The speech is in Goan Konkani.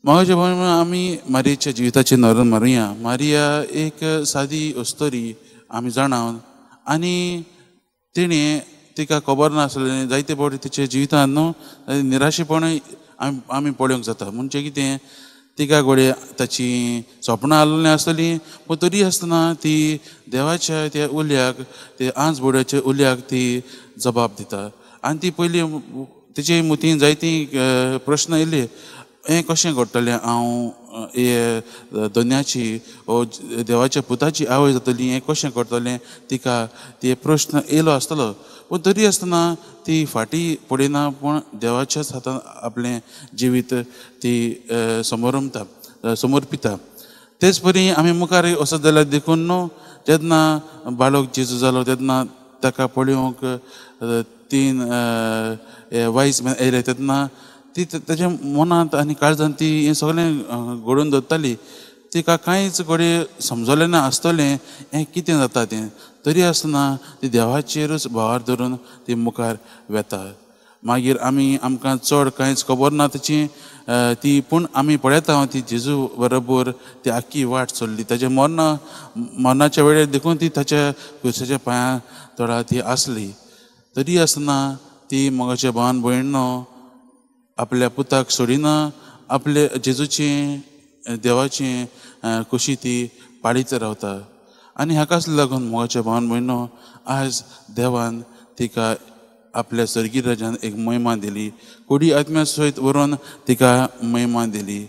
मोगाच्या भावांनो, आमी मारियेच्या जिविताचेर नदर मारुया. मारिया एक सादी अस्तोरी आमी जाणा आनी तिणें तिका खबर नासलें जायते फावटी तिच्या जिवितांत न्हू निराशेपण आमी पळोवंक जाता. म्हणजे कितें, तिका घडये ताची सपनां आसलेलीं आसतलीं, पूण तरी आसतना ती देवाच्या त्या उल्याक, ते आंज बोड्याच्या उल्याक ती जबाब दिता. आनी ती पयलीं तिचे मुतीन जायतीं प्रश्न येयले, हें कशें घडटलें, हांव हे दोन्याची ओ देवाच्या पुताची आवय जातली, हें कशें करतलें, तिका ते प्रश्न येयलो आसतलो. पूण तरी आसतना ती फाटीं पडिना, पूण देवाच्याच हातान आपलें जिवीत ती समरमता, समर्पिता. तेच परी आमी मुखार वचत जाल्यार देखून न्हू, जेन्ना बाळक जेजू जालो तेन्ना ताका पळोवंक 3 वायज मेन येयले, तेन्ना ती ताच्या मनांत आनी काळजांत ती हें सगळें घडोवन दवरताली. तिका कांयच घडये समजलें ना आसतलें हें कितें जाता तें, तरी आसतना ती देवाचेरूच भावार धरून ती मुखार वेता. मागीर आमी आमकां चड कांयच खबर ना ताची ती, पूण आमी पळयता ती जेजू बरोबर ती आख्खी वाट चल्ली. ताच्या मरणाच्या वेळेर देखून ती ताच्या कुर्साच्या पांयां तोडा ती आसली. तरी आसतना ती मोगाच्या भावान भयणो आपल्या पुताक सोडिना, आपले जेजूची देवाची कुशी ती पाळीत रावता. आनी हाकाच लागून मोगाच्या भावान भयणो आज देवान तिका आपल्या सर्गी राजान एक महिमा दिली, कुडी आत्म्या सयत व्हरून तिका महिमा दिली.